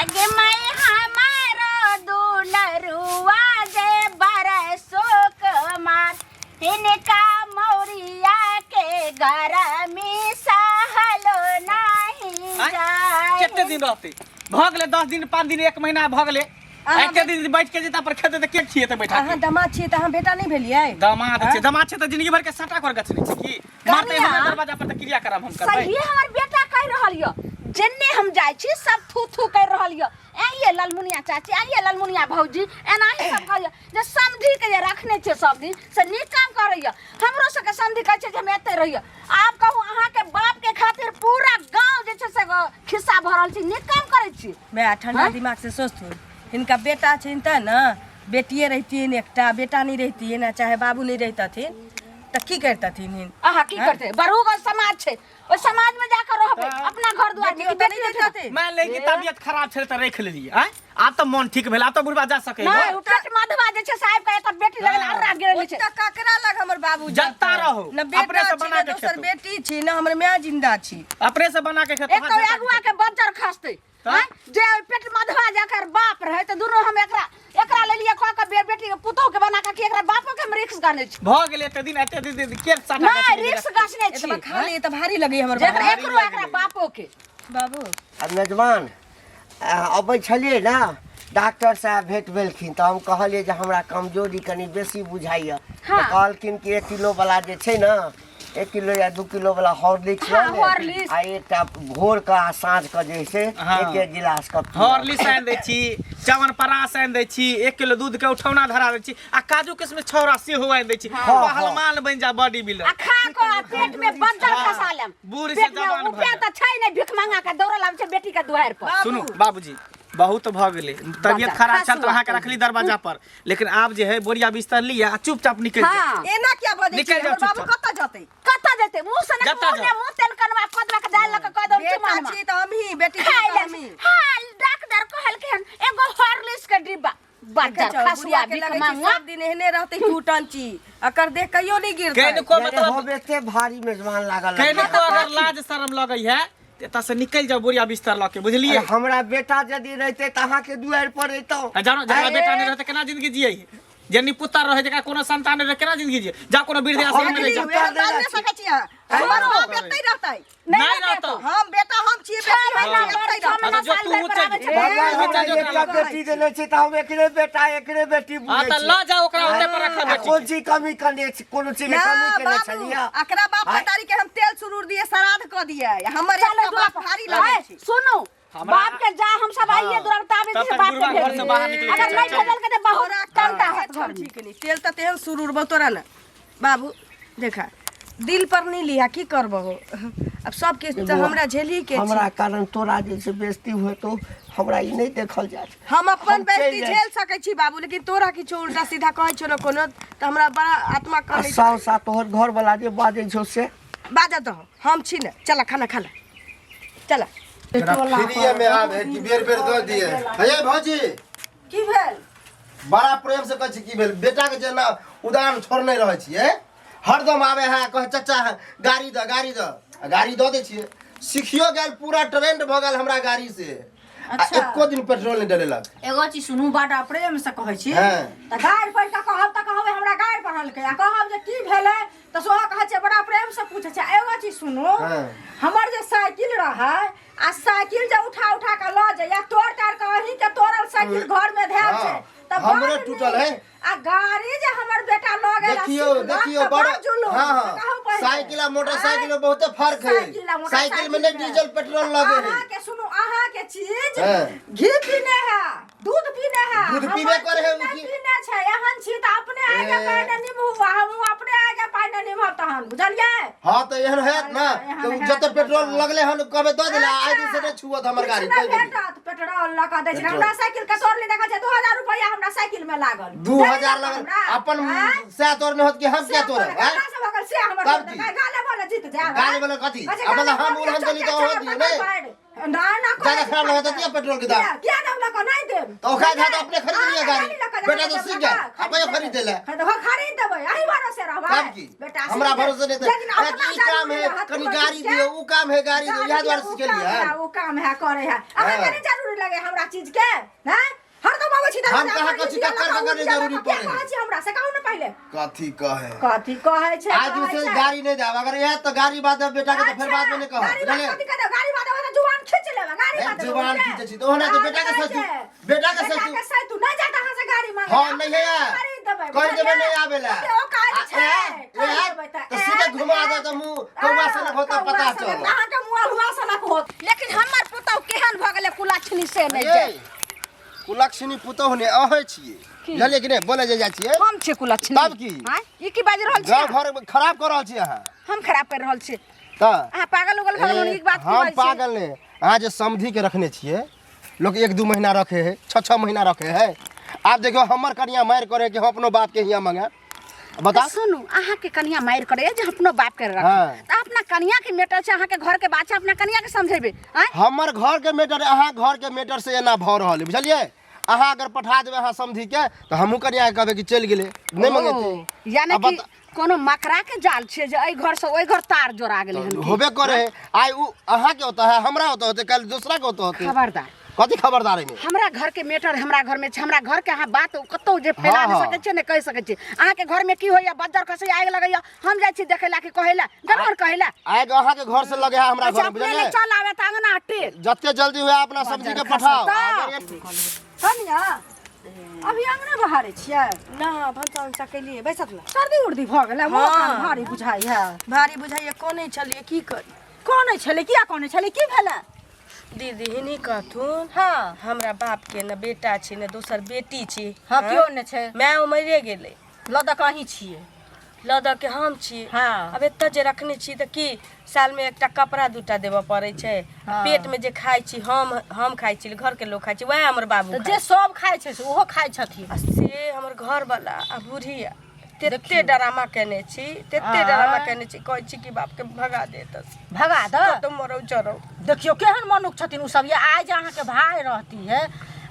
आगे मैं हमारो दुलरुआ जे बरसो कुमार हिनका मौरिया के गरमी सहलो नाही आँय? जाय। कते दिन रहतै भऽ गेलै 10 दिन 5 दिन 1 महीना भऽ गेलै एते दिन बैठ के जेता पर खेतै तऽ के खिएतै बैठा अहाँ के दमाद छियै तऽ अहाँ बेटा नहि भेलियै दामाद छै दामाद छै तऽ जिंदगी भर के साटा कर गछने छै की मारतै कनिया। हमरा दरवाजा पर तऽ क्रिया करम हम करबै सही हमर बेटा कहि रहल यऽ जेन्ने हम जाइ छी सब थू थू कहि रहल यऽ आइए ललमुनिया चाची आइए ललमुनिया भौजी एनाही सब कहैए जे समधि के जे रखने छियै सब दिन से नीक काम करैए हमरो सबके समधि कहै छै जे हम एतै रहियै आब कहू अहाँके बाप के खातिर पूरा गाँव जे छै से खिस्सा भरल छै नीक काम करै छी माय ठंडा आँय? दिमाग से सोचथुन हिनका बेटा छनि तऽ ने बेटिए रहितियनि एकटा बेटा नहि रहितियनि आ चाहे बाबू नहि रहितथिन तऽ की करितथिन हिन अहाँ की करतै बड़ूगो समाज छै ओहि समाज में जाकर रहबै अपना घर दुआर में बेटियो कि तऽ बेटी नहि रहतै? रहितथिन मान ले कि तबियत खराब छलै तऽ राखि लेलियै आँय आब तऽ मन ठीक भेल आब तऽ बुढ़बा जा सकै नहि ओ पेट माधवा जे छै साहेब के एकर बेटी लगन अर्रा गिरल छै ओतऽ ककरा लग हमर बाबू जत्ता जेतै? रहो, न बेटा अपने से छी बना न के दोसर खेतौ। बेटी छी न हमर माय जिंदा छी अपने से बना के खेतौ एक तो अगुआ के बज्जर खसतै तऽ? आँय? जे ओहि पेट मधवा जकर बाप रहै तऽ दुनू हम एकरा एकरा लेलियै कऽ के बेटी के पुतोह के बना के कि एकरा बापो के हम रिक्स गनै छी भऽ गेलै एते दिन एते दिन के साटा नहि रिक्स गछने छी एतबा खा लिए तऽ भारी लगैए हमर जेकरा बाबू एकरो एकरा बापो के बाबू आ मेजबान अबै छलियै ने डॉक्टर साहब भेट भेलखिन तऽ हम कहलियै जे हमरा कमजोरी कनि बेसी बुझाइए तऽ कहलखिन कि 1 किलो वाला जे छै ने 1 किलो या 2 किलो वाला हॉर्लिक्स लऽ हाँ, लेब हॉर्लिक्स। आ एकटा भोर के आ साँझ के जे छै हाँ। एक एक गिलास के पीअब। हॉर्लिक्स आनि दै छी च्यवनप्राश आनि दै छी 1 किलो दूध के उठौना धरा दै छी आ काजू किशमिश छौरा सेहो आनि दै छी हाँ, पहलवान बनि जा बॉडी बिल्डर आ खा कऽ आ पेट में बज्जर खसा लेम बूढ़ से पेट में जवान भऽ रुपया जायब। तऽ छै नहि भिख मंगा के दौड़ल आबै छै बेटी के दुआरि पर सुनू बाबूजी बहुत भऽ गेलै तबियत खराब छल तऽ अहाँके रखली दरवाजा पर लेकिन आब जे है बोरिया बिस्तर लिअ आ चुपचाप निकलि जाउ हाँ एना किया बजै छी निकलि जाउ हमर बाबू चुपचाप। कतऽ जेतै कतऽ जेतै मुँह से ने जतऽ मुँह ने जाउ। मुँह तेल कनवा कदवा के दालि लऽ के कह दम बेटा चुमानमा छी तऽ हमही बेटी छी खाइ तऽ ले हमही हाँ डॉक्टर कहलखिन एगो हॉर्लिक्स के डिब्बा बज्जर देखै छौ, खसुआ बुढ़िया के भिख लगै छै मंगा सब दिन एहने रहतै टूटन छी अकर देह कहियो नहि गिरतै कनिको यारे मतलब हम एते भारी मेजबान लागल लगैए। कनिको अगर लाज शरम लगै है तऽ एतऽ से निकलि जाउ बोरिया बिस्तर लऽ के बुझलियै अरे हमरा बेटा यदि रहिते तऽ अहाँके दुआरि पर अइतहुँ आ जानो जकरा बेटा नहि रहतै केना जिंदगी जियै जे निपुत्तर रहै जकरा कोनो संतान नहि रहै केना जिंदगी जियै जा कोनो वृद्धाश्रम मे अगली जाउ एहन बात नहि सकै छी अहाँ हमर बाप एतै रहतै नहि रहतौ हम बेटा हम छियै छह बेटी हम महीना छियै, पर एतै छह रहतै महीना अच्छा, जो साल तू भरि पर चलि आबै छै जो। भगवान बच्चा हमरा जो एकटा ओकरा बेटी देने छै तऽ हम एकरे बेटा एकरे बेटी हाँ बुझै तऽ छियै। लऽ जाउ ओकरा ओतै पर रखा आ बेटी कोन चीज कमी कने छी कोनो चीज के ना कमी केने बाबू छलियै एकरा बाप आँय? पतारी के हम तेल सुरूर दिए श्राद्ध कऽ दिए हमर चलो एकटा दुआ बाप पर। भारी लगै आए, छै सुनू हमरा- बाप के जा हम सब आइए हाँ। दुरावताबे तब से तक बाप बुढ़वा के घर से बाहर भेज निकले के अगर नहीं चल। भेजल के तो बहुत तोरा टंटा कहाँ हत घर में। ठीक नहीं तेल तऽ तेहन सुरूर बा तोरा ने बाबू देखा दिल पर नहीं लिया की करबहो अब सब के तऽ हमरा झेली के हमरा छै कारण तोरा जे छै बेइज्जती होतो हमरा ई नहि देखल जात हम अपन हम चलि बेइज्जती जाइ झेल सकै छी बाबू लेकिन तोरा किछो उल्टा सीधा कहै छौ ने कोनो तऽ हमरा बड़ा आत्मा आ कनै छै। साउ सा तोहर घर वाला जे बाजै छौ से बाजऽ दहो हम छी ने चल खाना खा ले चल फ्रीए में आबे कि बेर बेर दऽ दिए हे भौजी की भेल बड़ा प्रेम से कहै छी की भेल बेटा के जेना उदाहरण छोड़ने रहै छियै हरदम आबै है कहै चाचा गाड़ी दऽ गाड़ी दऽ आ गाड़ी दऽ दै छियै सिखियो गेल पूरा ट्रेंड भऽ गेल हमरा गाड़ी से आ अच्छा। एको दिन पेट्रोल नहि डलेलक एगो चीज सुनू बड़ा प्रेम से कहै छी हाँ। तऽ गारि पढ़ि कऽ कहब तऽ कहबै हमरा गारि पढ़लकै आ कहब जे की भेलै तऽ सोहा कहै छै बड़ा प्रेम से पूछै छै एगो चीज सुनू हाँ। हमर जे साइकिल रहै आ साइकिल जे उठा उठा कऽ लऽ जाइए तोड़ ताड़ कऽ अहीं के तोड़ल साइकिल घर में धयल छै हाँ। तऽ हमरो बड़ टूटल नीक। है। आ गाड़ी जे हमर बेटा लऽ गेल आ देखियो सिखलक देखियो तऽ बड़ बड़ जुलूम हाँ से कहू हाँ पहिले। साइकिल आ मोटरसाइकिल में बहुते फर्क है साइकिल आ साइकिल में नहीं मोटरसाइकिल में। डीजल पेट्रोल लगे है अहाँके सुनू अहाँके चीज हाँ। घी पीने है दूध पीने है दूध हमर पीबे करे है चीज उ नहि की? पीने छै एहन छी तऽ अपने आगे ए। पानि निमहू आ हमहूँ अपने आगे पानि निमहब तहन बुझलियै हाँ तो एहन हैत ना एहन तो हैत जते पेट्रोल तऽ। लगले हन कहबे दऽ देला आइ दिन से नहीं छुअत हमर गाड़ी किछु कहि नहि देली भेटत पेट्रोल लऽ कऽ दै छै पेट्रोल। हमरा साइकिल के तोड़ली देखै छै 2000 रुपैआ हमरा साइकिल में लागल 2000 लगल हमरा? अपन आँय? सै तोड़ने होत कि हम से क्या तोड़ब तोड़े, आँय? हमरा से भऽ गेल से हमर तब तोड़ की? देलकै। गाले बोले जीत जायब गाले बोले कथी? कहै छै, आ मतलब गाले हम बोले उलहन देली तऽ चल, अहाँ चल, दियौ, नहि? चल, ना ना ज्यादा खराब लगत दिया पेट्रोल के दाम किया दाम लऽ कऽ नहि देब। तऽ ओकरा झा तऽ अपने खरीद लिअ गाड़ी। लऽ कऽ बेटा तऽ सीख गेल, अपने खरीद ले। खरीद देबै, अही भरोसे रहबै। तब की? बेटा हमरा सीख गेल। भरोसे नहि तऽ लेकिन अपना ई काम जरूरी है, रहत कनी कोनो गाड़ी चीजके। दियौ, उ काम है, गाड़ी दियौ, इएह दुआरे उ सिखेलियै काम हन। है, उ काम है करे है। अहाँके हाँ। नहि जरूरी लगे हमरा चीज के, हैं? हरदम अबै छी हम दरवाजा कहाँ पर, कहै छी ई दिया ककर लऽ कऽ, ककर उ दिया लऽ जरूरी कऽ, किया पड़े है? कहै छी हमरा से कहू ने पहिले। कथी कहे कथी कहै छै आज कहै से छै। गाड़ी नहीं देब अगर यह तो गाड़ी बाद देब बेटा के तो फिर बाद में नहीं कहब गाड़ी बुझलियै? बात कथी करब? गाड़ी बात देबै तऽ जुबान खींच लेबै, गाड़ी ए, बात देबै जुबान ओकरे। खींचै छी तऽ ओहना तऽ हाँ, बेटा के कहै सैतू, छै। बेटा के बेटा सैतू। के सैतू, नहि जायत अहाँ से गाड़ी मांगे। हाँ, नहीं है। खरीद देबै, कहि देबै बुझलियै? नहि आबै लए। ओते औकात आ, छै, ए, कहि ए, देबै तऽ, तऽ सीधे ए, घुमा ए, दे तऽ मुँह कौआ सनक होत तऽ कौआ पता सनक, चलत। अहाँके मुँह अल्हुआ सनक होत। लेकिन हमर पुतहु केहन भऽ गेलै कुलक्षणी से नहि ये, जाय कुलक्षणी पुतहु ने अहै छियै बुझलियै कि नहि बोले जे जाइ छियै हम छियै कुलक्षणी तब की? आँय? ई की बाजि रहल गाँव छियै घर खराब कऽ रहल छी अहाँ हम खराब कर रहल छी तऽ अहाँ पागल उगल भऽ गेलहुँ ई बात की हम बाजै छियै? पागल नहि अहाँ जे समधिके रखने छियै लोक एक दू महीना रखे है छः छः महीना रखे है आब देखियौ हमर कनिया मारि करे कि हम अपनो बाप के हियाँ मंगायब बता तऽ सुनू अहाँके कनिया मारि करैया जे अपनो बाप के रख हाँ। तऽ अपना कनिया के मैटर छै अहाँके घर के बात छै अपना कनिया के समझेबै आँय हमर घर के मैटर अहाँ घर के मैटर से एना भऽ रहल है बुझलियै अहाँ अगर पठा देबै अहाँ समझी के तऽ हमहूँ कनिया के कहबै कि चलि गेलै नहि मंगेतै यानी आ कि कोनो मकरा के जाल छै जे एहि घर से ओहि घर तार जोड़ा गेलै हन की? होबे करे है आइ उ अहाँ के ओतऽ है हमरा ओतऽ होतै काल्हि दोसरा के ओतऽ होतै खबरदार कथी खबरदार एहिमे हमरा घर के मैटर हमरा घर में छै हमरा घर के अहाँ बात कतौ जे फैला हाँ, नहि हाँ। सकै छियै नहि कहि सकै छियै अहाँके घर में की होइया बज्जर खसैया आगि लगैया हम जाइ छी देखै ला कि कहै ला गड़बड़ कहै ला आइ अहाँ के घर से लगे है हमरा अच्छा घर अपने बुझलियै नहि चल आवे तऽ अंगना टेक जते जल्दी हुए अपना सब्जी के बज्जर पठाओ खसता। अगर ये- कनिया अभी अंगने बहारे छियै ना भनसा उनसा केलियै बैसत ना सर्दी उर्दी भऽ गेलै मुँह हाँ। कान भारी बुझाइ है भारी बुझाइए कोने छलियै की करी कोने छलै किया कोने छलै की भेलै दीदी हिनी कहथुन हाँ हमरा बाप के न बेटा छै न दोसर बेटी छै हाँ केओ नहि छै माय मरिए गेलै लऽ दऽ कऽ अहीं छियै लऽ दऽ के हम छी हाँ। आब एतऽ जे रखने छी तऽ की सालमे एकटा कपड़ा दूटा देबऽ पड़ै छै हाँ। पेटमे जे खाइ छी हम हम खाइ छी घरके लोक खाइ छी वएह हमर बाबू तऽ खाइ जे सब खाइ छै से ओहो खाइ छथिन आ से हमर घरवला आ बुढ़िया तेते डरामा केने छी तेते डरामा केने छी कहै छी कि बापके भगा दे तऽ भगा दऽ कतौ मरौ जरौ देखियौ केहन मनुख छथिन ओ सब ये आइ जे अहाँके भाय रहती है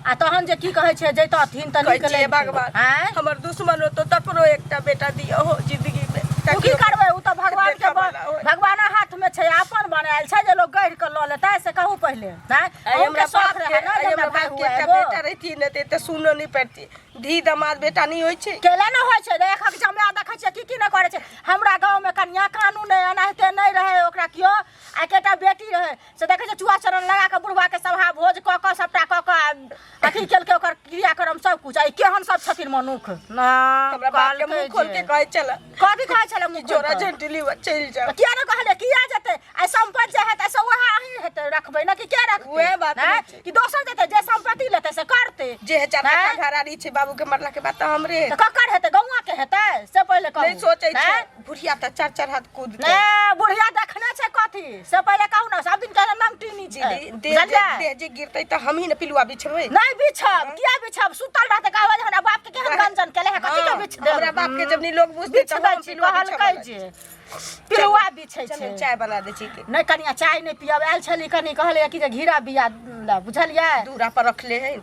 आ तहन जे की कहै छै जैतथिन तऽ कहै नीक छियै लगितै। भगवान आँय? हमर दुश्मन होतो तकरो एकटा बेटा दिअ हो जिंदगी में ओ की करबै ओ तऽ भगवान के देखऽ वाला होय। भगवान हाथ में छै अपन बनायल छै जे लोक गढ़ि कऽ लऽ लेतै से कहू पहिले आँय? आइ अहूँके हमरा शौक बाप के रहए ने आइ जे हमरा हमरा भाय बाप के हुए एकटा एगो। बेटा रहितियै ने तऽ एते सुनऽ नहि पड़तियै धी दमाद बेटा नहि होइ छै केला नहि होइ छै एकक जमा देखै छियै की की नहि करै छै हमरा गाँवमे कनिया कानून अइ एनाहिते नहि रहै ओकरा केओ आ एकेटा बेटी रहै से देखै छियै चुआ चरण लगा कऽ बुढ़बाके सभा भोज कऽ कऽ सभटा कऽ कऽ अथी केलकै ओकर क्रियाक्रम सब कुछ आ ई केहन सब छथिन मनुख ना हमरा बाप के मुँह खोल के कहै छलै कथी कहै छलै मुँह खोलि जोरा कऽ? झंटिली चलि जाओ तऽ किया नहि कहलियै किया जेतै आइ सम्पत्ति जे हेतै से वएह अहीं हेतै रखबै ने कि के रखतै वएह बात आँय? नहि छै। कि दोसर जेतै जे सम्पत्ति लेतै से करतै जे है चार आँय? कट्ठा घरारी छै बाबू के मरला के बाद तऽ हमरे तऽ ककर हेतै गौआँ के हेतै से पहिले कहू नहि सोचै छै आँय? बुढ़िया तऽ चार चार हाथ कूद के नहि बुढ़िया देखने छै कथी से पहिले कहू ने सब दिन कहले नंगटीनी छै दीदी देह जे बुझलियै? देह जे गिरतै तऽ हमही ने पिलुआ बिछबै नहि बिछब किया बिछब सुतल रहतै कहबै जे हमरा बाप के केहन गंजन केले है कथी के हाँ, बिछ देब हमरा बाप के जब नहीं लोग बुझतै बिछ तऽ दै हम छी पिलुआ कहलकै बिछबै जे पिलुआ बिछै चलू छै चाय बना दै छी के नहि कनिया चाय नहि पियब आयल छली कनि कहलियै कि जे घिरा बिया लए बुझलियै दूरा पर रखले है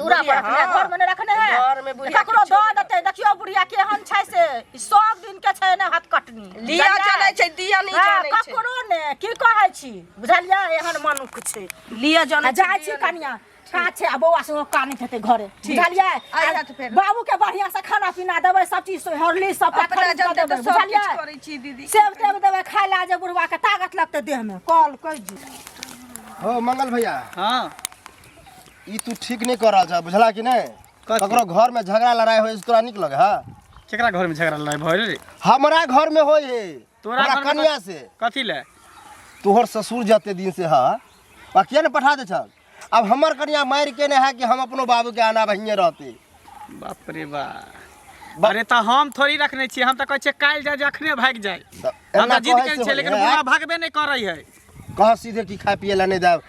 दूरा पर रखने है, घर में नहि रखने है घर में बुढ़िया ककरो किछो दऽ देतै देखियौ बुढ़िया केहन छै से ई सब दिन के छै ने हाथ कटनी लिया बुझलियै? जनै छै दिया नहि हाँ, जनै छै ककरो ने की कहै छी बुझलियै एहन मनुख छै लिया आ जनै छै जाइ छी दिया नहि। कनिया काज छै आ बौआ सेहो कानैत हेतै घरे बुझलियै आइ आ रात फेर। बाबू के बढ़िया से खाना पीना देबै सब चीज हॉर्लिक्स सबटा अपना खरीद कऽ जनते देबै तऽ सब बुझलियै किछु करै छी दीदी सेब तेब देबै खाय ला जे बुढ़वा के ताकत लगतै देह में कल कहि जी हो मंगल भैया हाँ ई तू ठीक नहीं कर रहल छ बुझला कि नहीं कथी? ककरो घर में झगड़ा लड़ाई होय से तोरा नीक लगे है केकरा घर में झगड़ा लड़ाई भऽ रे हमरा घर में होय है तोरा हमरा घर में कनिया से कथी ले तोहर ससुर जते दिन से है बा किया ने पठा दे छल अब हमर कनिया मारि के ने है कि हम अपनो बाबू के आना भइए रहते बाप रे बा अरे तऽ हम थोड़ी रखने छियै हम तऽ कहै छियै काल्हि जाय जे अखने भागि जाय तऽ हम एना तऽ जिद कहै केने से छियै लेकिन होइए। बुढ़ा भागबे नहि करै है कह सीधे कि खाए पिए ला नहीं देब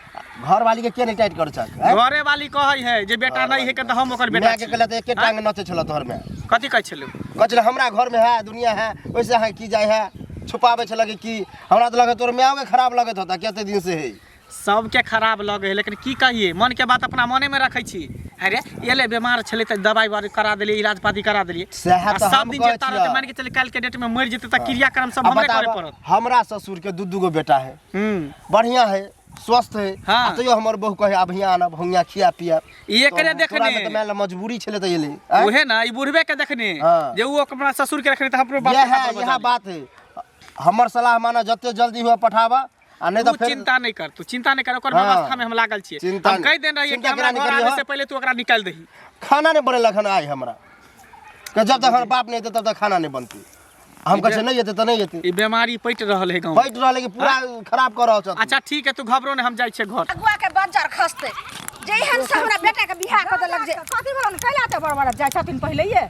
घर वाली के के नहीं टाइट कर छक हैं? घरे वाली कहै है जे बेटा नहीं है के तऽ हम ओकर बेटा माय के कहले तऽ एके टांग नचे छल तोहर में कथी कहै छलू कहै छलै हमरा घर में है दुनिया है ओइसे अहाँ की जाय है छुपाबै छल कि की हमरा तऽ लगै तोहर मायो के खराब लगैत होता कते दिन से है सबके खराब लगे है, लेकिन की कहिए, मन के बात अपना मने में रखै छी। अरे एले बीमार छलै तऽ दवाई वाई करा देलियै, इलाज पाती करा देलियै। सएह आ तऽ सब हम दिन कहै जे तार छियै। मानि के चली काल्हि के डेट में मरि जेतै तऽ क्रियाक्रम सब आ हमरे करे बताबऽ, पड़त। हमरा ससुर के दू दू गो बेटा है, बढ़िया है, स्वस्थ है। हाँ। आ तैयो हमर बहू कहे आब हियाँ आनब, हियाँ खिया पिया। ई एकरे देखने तऽ मानि ले मजबूरी छलै तऽ एलै, आँय? उहे ना, ई बुढ़बे के देखने। हाँ। जे उ अपना ससुर के रखने तऽ हमरो बाप के इएह खातिर इएह बजा बात है। हमर सलाह माना, जते जल्दी हुए पठाबा, आ नहीं तू तऽ फेर चिंता नहीं कर, तू चिंता नहीं कर, ओकर हाँ। व्यवस्था में हम लागल छियै। चिंता हम नहीं। कहि देने रहियै कि चिंता हमरा केना घर नहीं आबै करियौ। से पहिले तू ओकरा निकालि दही। खाना नहीं बनेलक हन आइ हमरा के, जब तक हमर बाप नहीं एतै तब तक खाना नहीं बनतै। हम कहै छियै नहीं एतै तऽ नहीं एतै। ई बीमारी पटि रहल है गाँव में। बैठ रहलै कि पूरा खराब कऽ रहल छथिन। अच्छा ठीक है, तू घबरो नहीं, हम जाइ छियै घर। अगुआ के बज्जर खसतै जेहन से हमरा बेटा के बियाह कऽ देलक जे। कथी भेलन? कैला ते बड़ बड़ जाइ छथिन पहिलैये?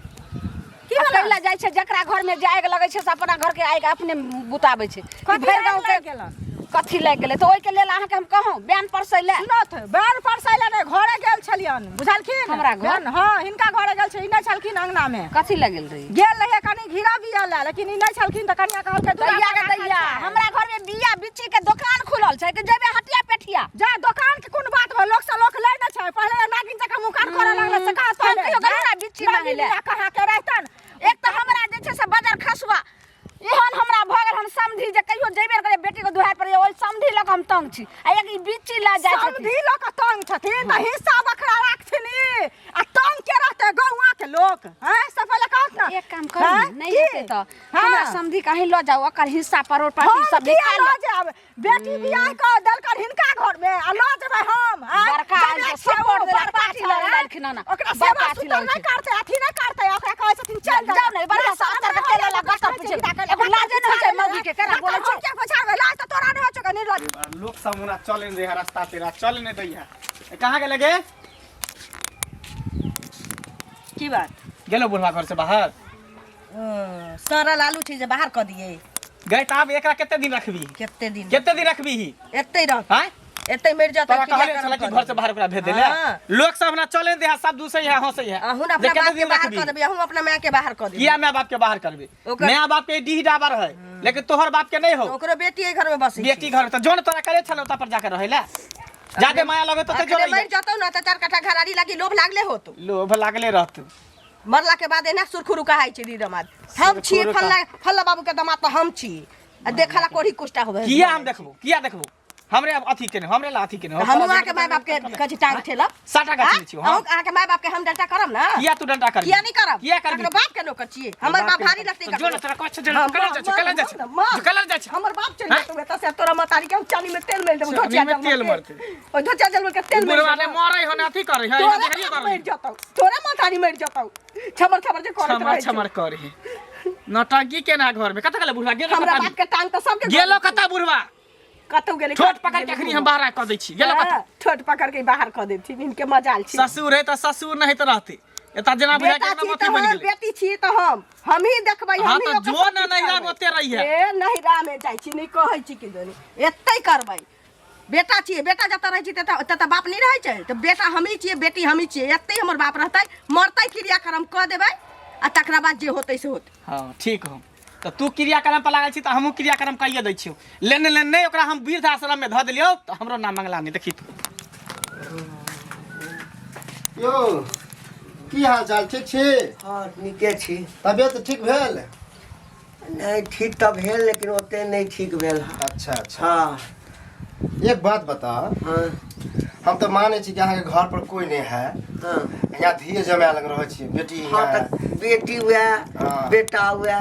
की कैला जाइ छै? जकरा घर में जे आगि लगै छै से अपना घर के आगि अपने बुताबै छै। कथी भरि गाँव आगि के लागि गेलन? कथी लागि गेलै तऽ ओहिके लेल अहाँके हम कहूँ बयान परसै लए? सुनत, बैन परसै लए नहि, घरे गेल छलियन, बुझलखिन? हमरा घर? बैन, हँ, हिनका घरे गेल छै। ई नहि छलखिन अंगना में। कथी लए गेल रही? गेल रहियै कनि घिरा बिया लए, लेकिन ई नहि छलखिन तऽ कनिया कहलकै दूरा दैया पर गे राखल दैया, छै। हमरा घर में बिया बिच्ची के दोकान खुलल छै कि जेबै हटिया पेठिया? जा, दोकान के कोन बात भेल? लोक से लोक लै नहि छै। पहिले नागिन जकाँ मुँह कान करऽ लगलै से कहाँ? हम पहिले कहियो गेलहुँ ना बिच्ची मांगै लए? नागिन कहाँ के रहितन। एक तऽ हमरा जे छै से बजर खसुआ एहन हमरा भऽ गेल हन समधी, जे कहियो जेबे ने करियै बेटी के दुहार पर, ओहि समधी लऽ कऽ हम तंग छी, आ एक ई बिच्ची लऽ जाइ छथिन। समधी लऽ कऽ तंग छथिन तऽ हिस्सा बखरा राखथिन ई, आ तंग के रहतै? गौआँ के लोक हैं से पहिले कहत ने। एक काम करू हैं? ने, नहि की? हेतै तऽ हाँ। हमरा समधी के अहीं लऽ जाउ, ओकर हिस्सा परोड़ पाटी हम सब किया निकालि लऽ जायब? बेटी बियाह कऽ देलकन हिनका घर में आ लऽ जेबै हम, आँय? बड़का जनै आयल छै, छियै सपोर्ट ओ देलक, बड़का पार्टी छै, लऽ आँय? लेलखिन हन। ओकरा बड़का सेवा अथी सुतर लगै नहि छै। करतै, अथी नहि करतै, ओकरा कहै छथिन चल जाउ ने, बढ़िआँ से अस्तर के तेल वाला गट्टर पूछे। एगो लाजे नहि होइ छै मौगी के, केना बोलै छै? किया पछाड़बै? लाज तऽ तोरा नहि होइ छौ कनि निर्लज। लोक सब हमरा चले नहि दै है, रास्ता तेरा चले नहि दै है। ए, कहाँ गेले गे? की बात? गेलो बुढ़वा घर से बाहर? सड़ल आलू छै जे बाहर कऽ दियै? गए तऽ आब एकरा कते दिन रखबी? कते दिन? कते दिन रखबी? एते रह। आँय? एते मरि जाता। तोरा कहले छला कि घर से बाहर ओकरा भेज देले। हाँ। लोक सब हमरा चले दे है, सब दूसरे है, हंसै है। अहूँ जे अपना कते बाप के दिन बाहर रखबी? कऽ देबै? अहूँ अपना माय के बाहर कऽ देबै? किया माय बाप के बाहर करबे? माय बाप के डीह डाबर है, लेकिन तोहर बाप के नहीं हो। ओकरो बेटी एहि घर में बसै छै। बेटी घर तऽ जोन तोरा करे छल ओतऽ पर जाके रहै ला। जादे माया लगे तो अखने जो मरि जतौ ने तऽ चार कट्ठा घरारी लागी लोभ लागले होतो। लोभ लागले रहतौ। मरला के बाद एना सुरखुरु कहाइ छै दी दमाद। हम छियै सुरखुरु। फल्ला फल्ला बाबू के दमाद तऽ हम छी, आ देखला कोढ़ी कुष्टा होबे। किया हम देखबो? किया देखबो? हमरे अब अथी केने, हमरे ला अथी केने। हमहूँ अहाँके माय बाप के कहै छी टांग ठेलब। साटा गाछी छियौ हम। अहूँ अहाँके माय बाप के हम डंटा करब ने? किया तू डंटा करबी? किया नहीं करब? किया करबी? ककरो बाप के नौकर छियै? हमर बाप भारी लगतै। जो ने तोरा कहै छौ, जो ने, कलर जाइ छौ, कलर जाइ छौ, जो कलर जाइ छौ। हमर बाप चलि हाँ? जेतौ एतऽ से, तोरा महतारी के हम चानी में तेल मारि देबौ। चानी धोचिया में जलमल तेल के। मारतै। ओहि धोचिया जलमल के तेल मारि बुढ़वा ने देबौ। मरै हो ने अथी करै है। तोरे देखलियै बाप करै। मरि जेतौ, तोरे महतारी मरि जेतौ, छमर छमर जे करैत छमर रहै छौ। छमर करे है नौटंकी केना घर में। कतऽ गेलै बुढ़वा? गेलो हमरा कतऽ? बाप के टांग तऽ सबके गेलो कतऽ बुढ़वा? कतौ गेलै? ठोट पकड़ के अखनी हम बाहर कऽ दै छी। गेलो कतऽ? हाँ, ठोट पकड़ के बाहर कऽ देथिन, इनके मजाल छी। ससुर है तऽ ससुर नहीं तऽ रहते एतऽ जेना बुझाय बेटा के छी मथी तऽ बनि हम, गेलै। बेटी छी तऽ हम हमही देखबै। हाँ, हमही तऽ ओकर जो सब ने किछु नैहरा में करबै। ओते रहिहे। ए नैहरा में जाइ छी नहि कहै छी कि दोनी एतै करबै। बेटा छियै, बेटा जतऽ रहै छी ततऽ ततऽ बाप नहि रहै छै? तऽ बेटा हमही छियै, बेटी हमही छियै, एतै हमर बाप रहतै, मरतै, क्रियाक्रम कऽ देबै आ तकरा बाद जे होतै से होतै। हाँ ठीक हो, तऽ तू क्रियाक्रम पर लागल छी तऽ हमहूँ क्रियाक्रम कहिए दै छियौ। लेने लेने नहि ओकरा हम वृद्ध आश्रम में धऽ देलियौ तऽ हमरो नाम मंगला नहि देखी तू। यौ, की हाल चाल? ठीक छी? हँ, नीके छी। तबियत ठीक भेल? नहि, ठीक तऽ भेल लेकिन ओते नहि ठीक भेल। अच्छा अच्छा। हँ। एक बात बता। हँ। हम तऽ मानै छी कि अहाँके घर पर कोई नहि है। हँ। यहाँ धीए जमाए लग रहै छी, बेटी हँ। यहाँ। तऽ बेटी हुए, हाँ। बेटा हुए,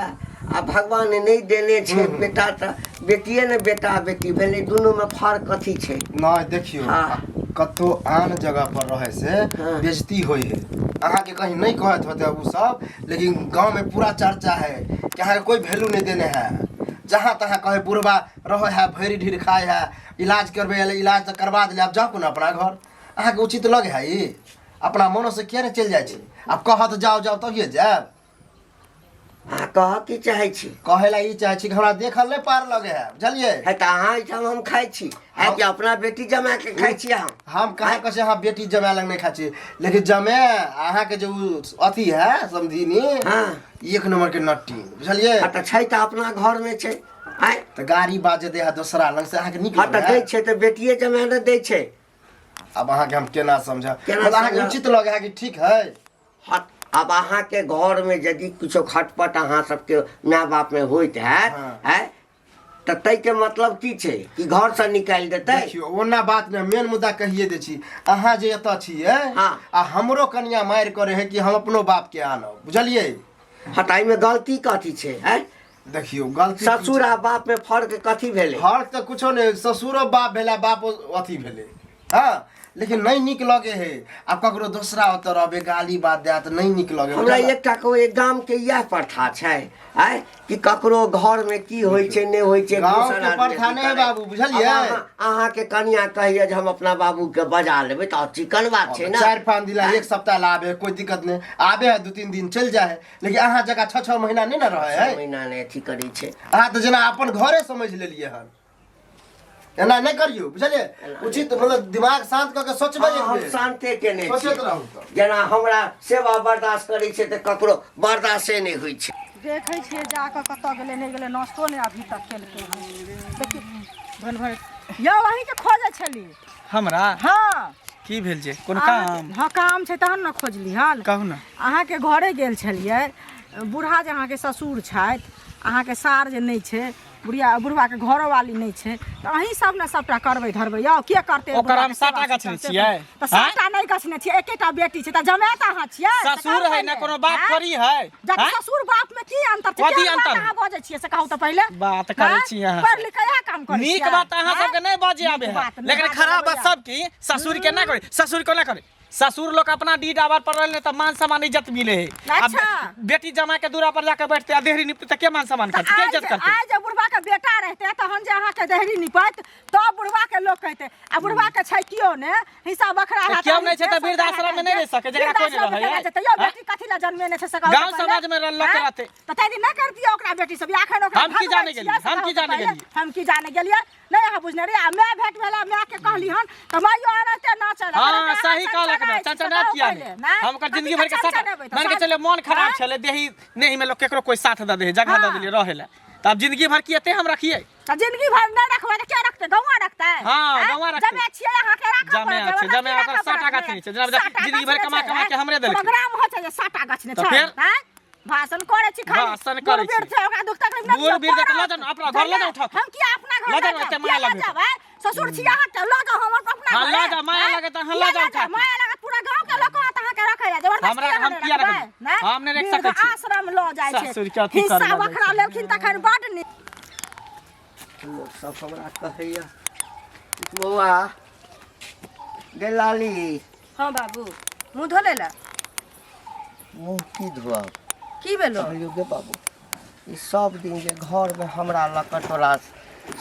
आ भगवान नहि देने छै बेटा तऽ बेटिए ने बेटा बेटी भेलै, दुनूमे फर्क कथी छै? नहि देखियौ, हाँ। कतौ आन जगह पर रहै से हाँ। बेइज्जती होइ है। अहाँके कहीं नहीं कहत होते उ सब, लेकिन गांव में पूरा चर्चा है कि अहाँके कोई वैल्यू नहीं देने है। जहाँ तहाँ कहे बुढ़बा रहे है, भरि ढीर खाए है, इलाज करबे है, इलाज तऽ करवा दिले, आब जाउ ने अपना घर। अहाँके उचित लगे है ई? अपना मनो से किया नहीं चलि जाइ छी? आब कहत जाओ जाओ तभिए जायब। अहाँ कहऽ की चाहै छी? कहै ला ई चाहै छी कि हमरा देखल नहि पार लगे है, बुझलियै? है तऽ अहाँ एहिठाम हम खाइ छी आ कि अपना बेटी जमा के खाइ छी हम? हम कहाँ कहै छी अहाँ बेटी जमाए लग नहि खाइ छी, लेकिन जमाए अहाँके जे उ अथी है समधिनी, हाँ। एक नंबर के नट्टी, बुझलियै? आ तऽ छै तऽ अपना घरमे छै। आँय तऽ गाड़ी बाजे दे है दोसरा लग से अहाँके नीक हँ तऽ लगै दै है? छै तऽ बेटिए जमाए ने दै छै आब अहाँके हम केना समझा केना मतलब अहाँके समझा? उचित लगे है कि ठीक है हँ आब अहाँके घरमे यदि किछो खटपट अहाँ सबके माय बापमे होइत हैत हँ। आँय तऽ ताहिके मतलब की छै कि घरसँ निकालि देतै देखियौ ओना बात नहि मेन मुद्दा कहिए दै छी अहाँ जे एतऽ छियै हँ। आ हमरो कनिया मारि करे है कि हम अपनो बाप के आनब बुझलियै हँ तऽ एहिमे गलती कथी छै आँय देखियौ गलती की ससुर छै? आ बापमे फर्क कथी भेलै फर्क तऽ कुछो नहि ससुरो बाप भेला बाप अथी भेलै हँ लेकिन नहि नीक लगे है आब ककरो दोसरा ओतऽ रहबै गाली बात देत नहि नीक लगे हमरा एकटा कहू एक गामके इएह प्रथा छै आँय कि ककरो घरमे की होइ छै नहि होइ छै गाँव दोसर के आदमी प्रथा अथी नहि है करै। बाबू, बुझलियै? आब अहाँके कनिया कहैया जे हम अपना बाबूके बजा लेबै तऽ चिकन बात छै ने चारि पाँच दिन ला एक सप्ताह ला आबे है कोई दिक्कत नहीं आबे है दू तीन दिन चलि जाए है लेकिन अहाँ जगह छः छः महीना नहीं ने रहे है महीना नहि अथी करै छै अहाँ तऽ जेना अपन घरे समझ लेलियै हन एना नहि करियौ बुझलियै उचित मतलब दिमाग शांत कऽ के सोचबै हँ, एक हम बेर। शान्ते केने सोचैत छियै। रहू तऽ जेना हमरा सेवा बर्दाश्त करै छै तऽ ककरो बर्दाश्ते नहि होइ छै देखै छियै जाकऽ कतऽ गेलै नहि गेलै नाश्तो नहि अभी तक केलकै हन देखी भन भन यौ अहीँके खोजै छली हमरा हँ की भेल जे कोनो अहाँके- काम हँ काम छै तहन ने खोजली हन कहू ने अहाँके घरे गेल छलियै बूढ़ा जे अहाँके ससुर छथि अहाँके सार जे नहि छै बुढ़िया बुढ़बाके घरोवाली नहि छै तऽ अहीं सब ने सबटा करबै धरबै यौ के करतै ओकर हम बुढ़बाके साटा सेवा गछने करतै? छियै? तऽ साटा नहि गछने छियै एकेटा बेटी छै तऽ जमाए तऽ अहाँ छियै से ससुर कहू है पहिले। ना कोनो बाप आँय? थोड़ी है जब आँय? ससुर बाप में की अंतर छै कथी केहन बात अंतर? अहाँ बजै छियै से कहू तऽ पहिले बात करै आँय? छी अहाँ। पढ़ लिख के इएह काम करै नीक छियै? बात अहाँ आँय? सबके नहि बाजे आबे नीक है बात नहि लेकिन बाजऽ खराब बात अबैया। सब की ससुर के ना करे ससुर को ना करे ससुर लोग अपना डी डाबर पर रहले त मान सम्मान इज्जत मिले है अब अच्छा। बेटी जमा के दूरा पर जाके बैठते आ देहरी निपते त के मान सम्मान तऽ करते के आइ इज्जत जे करते आइ जे बुढ़बा के बेटा रहते तहन जे अहाँके देहरी निपैत तब बुढ़बा के लोक कहते आ बुढ़बा के छै कियो ने हिस्सा बखरा तऽ हैत केओ अहीं नहि छै के, तऽ सबटा वृद्धाश्रम में नहि रहि सकै, जकरा कोइ नहि वृद्धाश्रम में रहै, केना जेतै? यौ आँय? बेटी कथी लए जन्मेने छै से कहू तऽ गाँव पहिले। समाज में लोक आँय? रहतै। तऽ ताहि दिन नहि करतियै ओकरा बेटी सब एखन ओकरा हम की भगबै जाने छियै गेलियै, से हम कहू की तऽ जाने पहिले। गेलियै। हम की जाने गेलियै नहि अहाँ बुझने रहियै आ माय भेट भेला माय के कहली हन तऽ माइयो एनाहिते नाचऽ लगल हाँ एनाहिते सही अहाँ कहलक चनचनाइ ना छी से चनचना कहू किया पहिले, नहीं नहि? हम ओकर कथी जिंदगी भर के साथ चनचनेबै तऽ मान के चले मन खराब आँय? छले देही नहीं में लोग केकरो कोई साथ दे दे जगह दे हाँ। देलिए रहे ला तऽ आब जिंदगी भर की एते हम रखिए तऽ जिंदगी भर नहि रखबै तऽ के रखतै गौआ रखतै हाँ, आँय? गौआँ रखतै। जमे छियै अहाँके राखऽ जमे पड़त, छै, जबरदस्ती जमे ओकर राखऽ साटा पड़त गाछ ने। नहि छै, जेना साटा जिंदगी भर गाछ कमा नहि कमा छै, के हमरे देलकै। प्रोग्राम होइ छै जे साटा गाछ नहि तऽ छै फेर? आँय? भाषण करै छी खाली भाषण करै बूढ़ बीर छी। छै ओकरा दुख तकलीफ नहि बूढ़ दियौ, बीर देतै, लऽ पड़त। जाउ ने, अपना घर लऽ जाउ उठा के। हम किया अपना घर लऽ जाउ लऽ ने, एते जाउ? माया किया लऽ लगै जाउ, आँय? ससुर छी अहाँके लऽ जाउ हमर अपना हाँ, घरे, लऽ जाउ, माया आँय? लगत तऽ अहाँ किया लऽ जाउ लऽ उठा के। माया लगत पूरा गाँव के लोक कहत अहाँके रखै लए जबरदस्ती हमरा- अहाँ हम नहि किया रखबै, रखबै? नहि? हम नहि रखि सकै छी। आश्रम लऽ जाइ छै ससुर के अथी हिस्सा करऽ लगै बखरा छै। लेलखिन तखन बड नीक लोक सब हमरा कहैया बौआ गे लाली हाँ बाबू मुँह धो लेला मुँह की धोअब की भेलो कहलियौ गे बाबू ई सब दिन जे घरमे हमरा लऽ कऽ तोरा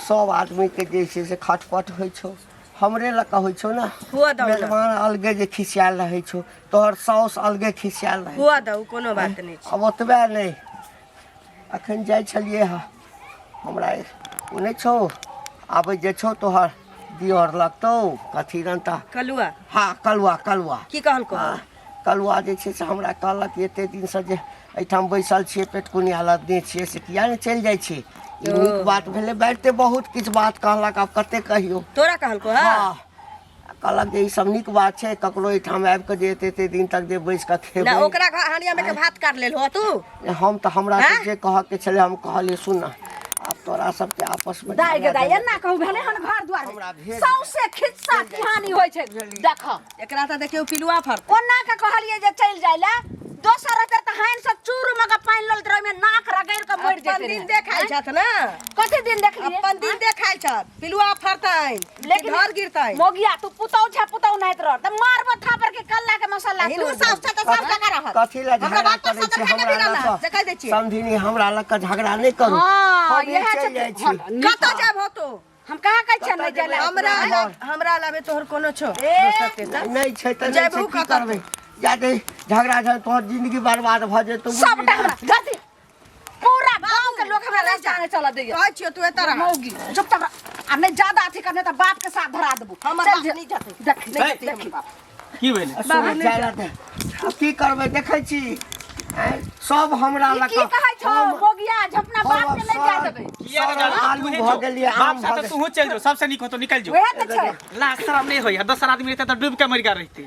सब आदमीके जे छै से खटपट होइ छौ हमरे लऽ कऽ होइ छौ ने हुआ दौ ना। मेजबान अलगे जे खिसियाल रहै छौ तोहर साउस अलगे खिसियाल रहै हुआ दौ कोनो बात नहि छै आब ओतबे नहि अखन जाइ छलियै हँ हमरा ओ नहि छौ आबै जे छौ तोहर दियर लगतौ कथी रन तऽ कलुआ हँ कलुआ कलुआ की कहलको हँ कलुआ जे छै से हमरा कहलक एते दिनसँ जे एहिठाम बैसल छियै पेटकुनिया लदने छियै से किया नहि चलि जाइ छी ई नीक बात भेलै बाजिते बहुत किछु बात कहलक आब कते कहियौ तोरा कहलको हँ हँ कहलक जे ई सब नीक बात छै ककरो एहिठाम आबि कऽ जे एते एते दिन तक जे बैस कऽ ना खेबै ओकरा घर हानिया में के भात काट लेल हो तू हम तऽ हमरा तऽ आँय? जे कहऽके छलै हम कहलियै सुन ने आब तोरा सबके आपसमे दाय गे झगड़ा दाय झंझट एना कहू भेलै हन घर दुआर हमरा भेज सौंसे खिस्सा किहानी होइ छै देख एकरा तऽ देखियौ पिलुआ फर ओना के कहलियै जे चलि जाइ लए दोसर रहतै तऽ हानि से चूर मे के पानि लऽ लेतै ओहिमे नाक रगड़ि के मरि अपन जेतै दिन रहए। देखाइ छथि ने कथी दिन देखलियै अपन दिन देखाइ छथि पिलुआ फरतनि लेकिन घर गिरतनि मोगिया तू पुतौ छै पुतौ नाहित रह तऽ मारबो थापर के कल्ला के मसाला हिनू तोड़ साफ छै तऽ साफ जगह रहत कथी लए हमरा झगड़ा बात पर करै सदर छी खाके हमरा भी लऽ रहला कऽ से कहि दै छियै समधिनी हमरा लऽ कऽ झगड़ा नहि करू हँ, हम इएह चलि छै जाइ छी हँ, कतऽ जायब हो तू हम कहाँ कहै छियै नहि कतऽ जाय हमरा घर। हमरा अलावे तोहर कोनो छौ ए, दोसर तेसर नहि छै तऽ नहि जेबहु छै की कतऽ? करबै जादे झगड़ा छै तोहर जिंदगी बर्बाद भऽ जेतौ सबटा हमरा गति पूरा गांव के लोग हमरा रास्ता नहि चलऽ दैया कहै छियौ तू एतऽ रह मौगी चुपचाप रह। आ नहि ज्यादा अथी करने तऽ बाप के साथ धरा देबू हमर चल बाप जे- नहि जेतै। देख नहि जेतै देखी हमर बाप। की भेलै बाबू नहि आब की करबै देखै छी आँय, सब हमरा ई लऽ की कऽ कहै छौ मोगिया झपना बाप के नहीं जाय देबै। किया ने जाबै? आलू तूहे भऽ जो। गेलियै, बाप आम भऽ साथे गेल। तूहू चलि जो, सबसे नीक होतो निकलि जो। वएह तऽ छै। लाज शरम नहि होइए, दोसर आदमी रहितै तऽ डूबि के मरि गेल रहितै।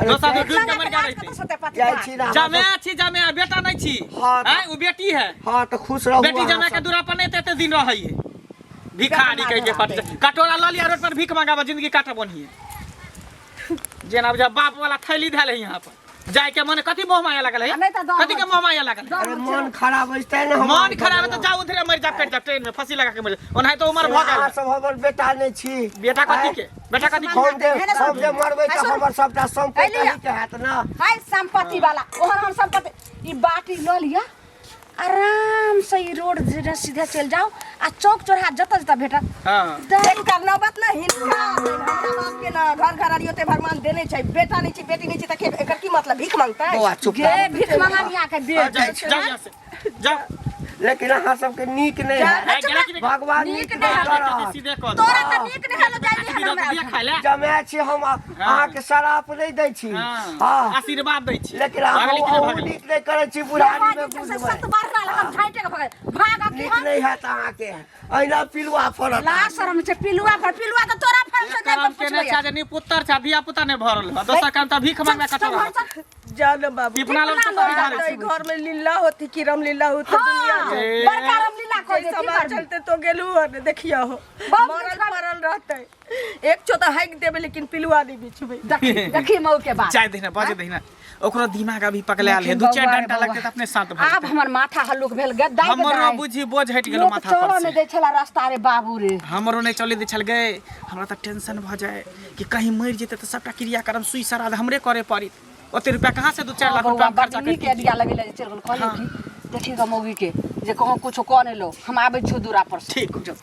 दोसर आदमी डूबि के मरि गेल रहितै। जाइ छी ने अहाँ जमाए छी जमाए, बेटा नहि छी। हाँ, आँय, ओ बेटी है। हँ तऽ खुश रहू बेटी अहाँ जमाए के सब। दूरा पर नहि एते एते दिन रहै है। भिखारी कहि के फट कटोरा लऽ लिअ, रोड पर भीख मंगाबऽ, जिंदगी काटऽ बनहिए। जेना बुझा बाप वाला थैली धैल है यहाँ पर। जाय के मन कथी मोह माया लागल है? आ नहि तऽ दऽ कथी के मोह माया लागल है? अरे मन खराब अछि तैं ने हम मन खराब है तऽ जाउ उधरे मरि जा, कटि जा ट्रेन में फांसी लगा के मरि जा। ओनाहि तऽ उमर भऽ गेल। अहाँ सब हमर बेटा नहि छी। बेटा कथी के? बेटा कथी के? हम जे हम जे मरबै तऽ हमर सबटा सम्पत्ति अइली। अहींके हैत ने। हाय संपत्ति वाला ओहन हम संपत्ति ई बाटी लऽ लिअ, आराम से ई रोड जे सीधे चलि जाउ आ चौक चौराहा जतऽ जतऽ भेटत। हाँ। हिनकर नौबत ने हिनका हमरा बाप के ना घर घर अरियोते भगवान देने छै, बेटा नहीं छै बेटी नहीं छै, त एकर की मतलब भीख मांगतै? बौआ चुप गे कर। भीख मंगानिया के जा बेच जा यहाँ से जा। लेकिन अहाँ सबके नीक नहि आइ हैत। गेला कि नहि? भगवान नीक नीक नहि नहि हैत। करत। सीधे कऽ दे। तोरा तऽ नीक नहि हेलो जाइ आखिरी दऽ हमरा। दिया खाय ले। जमाए छी हम अहाँके शराप नहि दै छी। हाँ। हँ आशीर्वाद दै छी। लेकिन अहाँ भागली कि नहि अहूँ भागली? नीक नहि करै छी, बुढ़ारी मे से बुझबै। सत बार लगन झाइटे के भगल भाग अखी। नीक हम नहि हैत अहाँके, अहिना पिलुआ फड़त। ला शरम छै पिलुआ फर पिलुआ तऽ तोरा फर से करम नहि केने पुछबै। छै जे निपुत्तर छै, धिया पुता नहि भरल है। दोसर काम तऽ भीख मांगबे चल कटोरा। घर चल। जा न बाबू। टिपना लग से हमरा भिखारी तऽ छी। ई घर में लीला होती कि रामलीला होती दुनिया हाँ, में। बड़का रामलीला कह जै दे की समाज करबी? चलते तो गेलू हन देखिया हो बहुत मरल किछु कर- पड़ल रहते, एक चो तऽ हाइक देबे लेकिन पिलुआ नहीं बिछबे। देखी देखी मऊ के बात। चाय दहिना बजे दहिना, ओकरो दिमाग अभी पकड़ायल है। लेकिन दू चारि बौआ रे डंटा बौआ, लगतै तऽ अपने शांत भऽ आब जेतै। हमर माथा हल्लुक भेल गे दाइ गे हमरो दाइ। बुझी बोझ हटि गेलो लोक माथा चलऽ पर नहि से। दै छला रास्ता रे बाबू रे। हमरो नहि चलै दै छल गे। हमरा तऽ टेंशन भऽ जाय कि कहीं मरि जेतै तऽ सबटा क्रियाक्रम सुइ श्राद्ध हमरे करे पड़त। ओते रुपया कहाँ से 2-4 लाख बौआ रुपया हम बड खर्चा नीक करितियै। आइडिया लगेले जे चलि गेल। कहलियै कि देखी गऽ मौगी के जे कहाँ कुछो कऽ नहि लो, हम आबै छियौ दूरा पर से। ठीक। जो।